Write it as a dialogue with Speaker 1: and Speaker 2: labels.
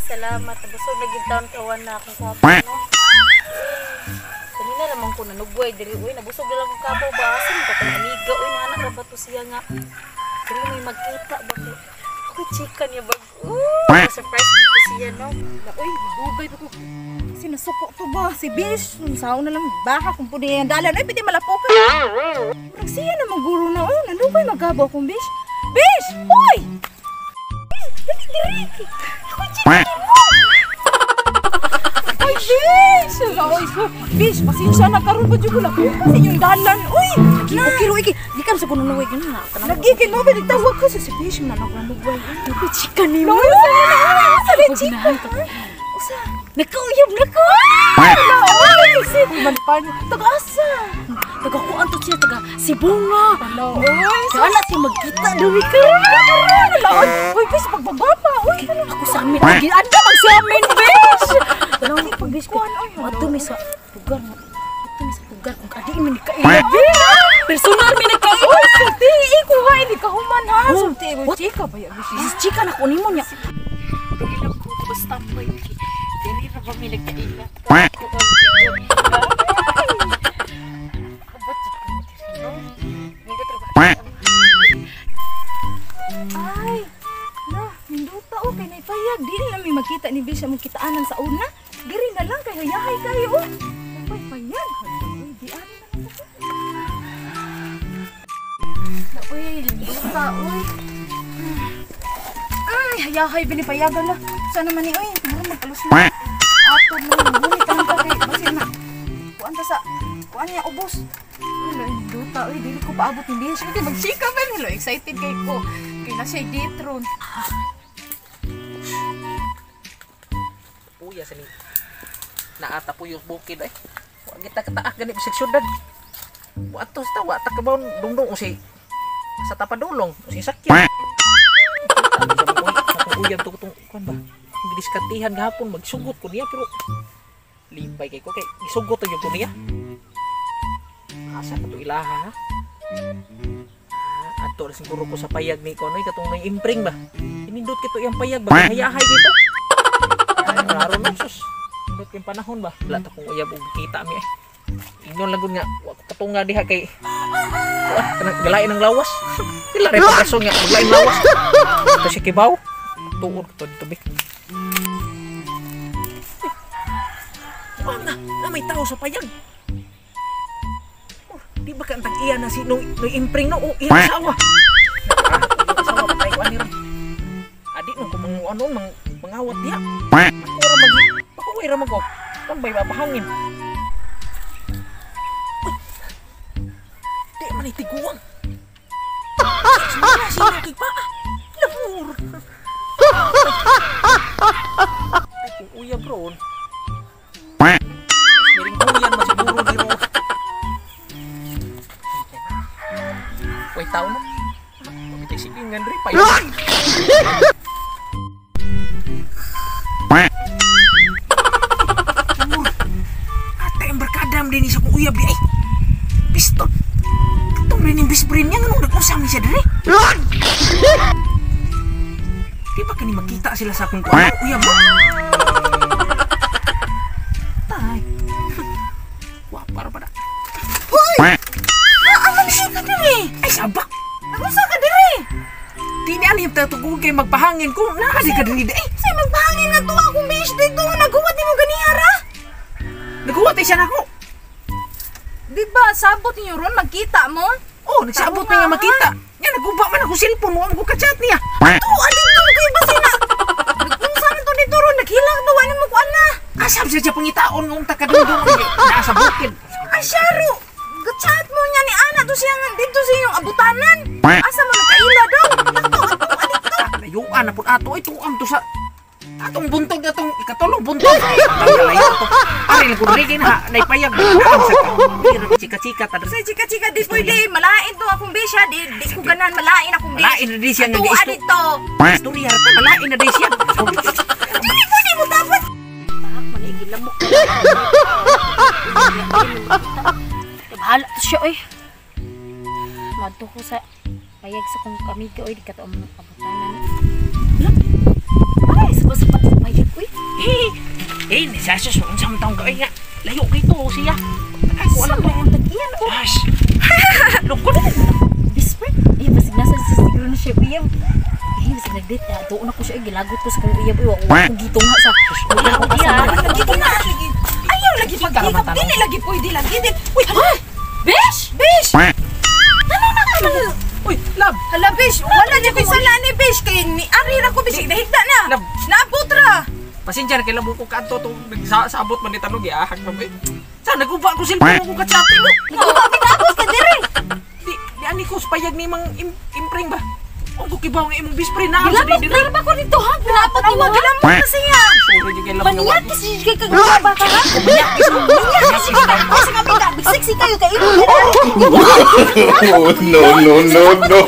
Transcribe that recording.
Speaker 1: Salamat. Nabusog na gid taon kawan na akong kapo, no? Kanina naman ko nanugway diri, uy, nabusog na lang akong kapo ba? Asa mo ka amiga, uy, naanak ra ba to siya nga? Diri may magkita ba ko? Ako chika niya bag. Surprise dito siya, no?
Speaker 2: Uy, dugay pa ko. Sinasuko to ba? Si Bish, sao na lang baka kung pwede yung dalan. Ay, pwede malapukan. Murag siya na maguro na, oh. Nanugay magabaw kong Bish. Bish! Uy! Dali, diri! Ako chika mo! Ay, Bish! Ala, oy, so, Bish, pasensya na karon ba dyan ko lapukan sa inyong dalan. Uy! Na!
Speaker 1: Okay, uy, di ka sa kuno nuway ganun na.
Speaker 2: Nagigil mo, pwede tawag ko sa si Bish. Nanugay.
Speaker 1: Ako chika ni mo.
Speaker 2: Usa na, chika. Usa.
Speaker 1: Nakauyab na ko!
Speaker 2: Ala, oy! Manpan. Taga-asa.
Speaker 1: Taga kuan to siya, taga Sibunga.
Speaker 2: Ala, oy!
Speaker 1: Sana siya magkita diri ka.
Speaker 2: Ala, oy! Uy, Bish, pagbaba pa. Uy,
Speaker 1: Ako sa amin. Ando mag sa amin, Bish! Tanong ni pag Bish ko. Ato mi sa lugar. Ato mi sa lugar kung kadi mi ni kaila, Bish. Personal mi nagkaila.
Speaker 2: Uy, sulti! Iko ha, hindi ka human ha.
Speaker 1: Oh,
Speaker 2: Sulti, uy,
Speaker 1: what?
Speaker 2: chika ba yan, Bish?
Speaker 1: Is chika na ko nimo niya. Dili lang ko basta pa diri ra ba mi nagkaila.
Speaker 2: Ay, na, minduta o, kay naipayag. Dili na mi magkita ni Bish among kitaanan sa una. Diri na lang, kay hayahay kayo, oh. Ay, payag. Uy, di ani na lang ako. Na, uy, linduta, uy. Ay, hayahay, binipayagan na. Sana man ni, uy, siguro magkalos na. Ato mo, ngunit ang ka kay, basin na. Kuan ta sa, kuan niya, ubos. Uy, linduta, uy, dili ko paabot ni Bish. Uy, magchika ba nilo? Excited kay ko. Kay na siya date ron.
Speaker 3: Uya sa ni naata po yung bukid ay. Wa kita kataak gani bisag syudad. Wa ato sa wa ta kabaw dungdung usi sa tapadulong usi sakyan. Akong uyab to tong kuan ba. Gidiskartihan gahapon magsugot ko niya pero lipay kay ko kay gisugot to gyud ko niya. Asa pa to ilaha ha? Ato ra siguro ko sa payag ni konoy katong may impring ba. Inindot kito iyang payag ba hayahay dito. Ay, raro no sus. Indot kay panahon ba. Wala ta kong uyab og kita mi ay. Ingnon lang gud nga wa ko patunga diha kay wa kanang galain ang lawas. Pila ray pagaso nga maglain lawas. Ito si Kibaw. Tuod ko to dito bi. Wa na, na may tao sa payag. Oh, di ba ka ang tag-iya na si Noy Impring no? O, iya asawa. Asawa patay ko ani ron. Adi nung kung mga ano, mangawat diha. Ako ra mag pakuwi ra man ko. Tambay mapahangin. Uy, di man itiguang. Sino sino kay paa? Lamur. Ay, kung uyab ron. Miringkuyan masiguro di ro. Uy, tao na. Pabitay silingan rin pa yun. Ate, ang barkadam din sa kong uyab di ay. Pistol. Katong rin yung best friend niya. Anong nag-usam niya siya diri? Di ba kani makita sila sa akong kuwan? Uyab mo? Tay. Wapar pa na.
Speaker 2: Uy! Aman siya ka diri!
Speaker 3: Ay, sabak!
Speaker 2: Nagusa ka diri!
Speaker 3: Di ni alam tatugod kay magpahangin ko. Naa di ka diri di ay.
Speaker 2: Say magpahangin na to akong bish dito. Naghuwat nimo ganiha ra.
Speaker 3: Naghuwat ay siya nako.
Speaker 2: Di ba sabot ninyo ron magkita mo?
Speaker 3: Oh, nagsabot mi nga makita. Nya naguba man ako cellphone mo, ko ka-chat niya.
Speaker 2: Ato, adito kay basina. Nagpunsa man to dito ron, naghilak to wala mo kuan na.
Speaker 3: Asam siya siya pangitaon ngong takadungdung naa sa bukid.
Speaker 2: Ay syaro. Gachat mo niya ni Ana to siya nga dito sa inyong abutanan. Asa mo nakaila daw? Ato, ato, adito.
Speaker 3: Layuan na pud ato ay tuam to sa atong buntog atong ikatulong buntog. Layo to. Ari lang kun rigi na naipayag. Chika-chika ta.
Speaker 2: Say chika-chika di pwede malain to akong bisya di di ko ganan malain akong bisya.
Speaker 3: Malain na di siya nga
Speaker 2: Ato,
Speaker 3: giisto.
Speaker 2: adito.
Speaker 3: Istorya ra ta malain na di siya.
Speaker 2: Dili pwede mo dapat.
Speaker 1: Tahak man ay gilamok. Bahala to siya oy. Madto ko sa payag sa kong kamiga oy di ka to among abutanan. Ay, sabah-sabah sa payag oy.
Speaker 3: Di, ni sa sus, unsa man taong ka nga. Layo kay to siya. Ay, ko
Speaker 1: Sa
Speaker 3: alam.
Speaker 1: man ang tag-iyan oh.
Speaker 3: Ash. Lungkot.
Speaker 1: Best friend. Eh, basig nasa sa siguro na siya uyab. Eh, basig nag-date. Ah, doon ako siya. Eh, gilagot ko sa kong uyab. Eh, wa ko gito nga sa. Wala ko asa.
Speaker 2: Lagi na lagi. Ayaw lagi
Speaker 3: Kita ka
Speaker 2: pagkikap.
Speaker 3: man
Speaker 2: Dili lagi pwede lagi. Uy, hala.
Speaker 1: Besh!
Speaker 2: Bish!
Speaker 3: Uy, love.
Speaker 2: Hala, bish. Wala niya ko'y salani, bish. Kay ni Ari ra ko, bish. Nahigda na.
Speaker 3: Love.
Speaker 2: Naabot ra.
Speaker 3: Pasensya na kay labo ko kadto tong nagsabot man ni tanog giahag pa ba. Eh. Sa naguba ko cellphone ko ka-chatting no.
Speaker 2: Nagabot ka dire.
Speaker 3: Di di ani ko payag ni mang impring ba. Ang ko kibaw nga imong best friend na sa
Speaker 1: Gilabot
Speaker 3: di
Speaker 1: na ba ko dito ha? Gilabot ni mo.
Speaker 2: Gilabot na siya.
Speaker 3: Sorry jud kay love nga.
Speaker 1: Maniyakis siya kay kagaba ka ha?
Speaker 3: Maniyakis mo. Maniyakis mo.
Speaker 2: Ay, sa kami ka. Sexy kayo kay imo.
Speaker 4: Oh, no, no, no, no.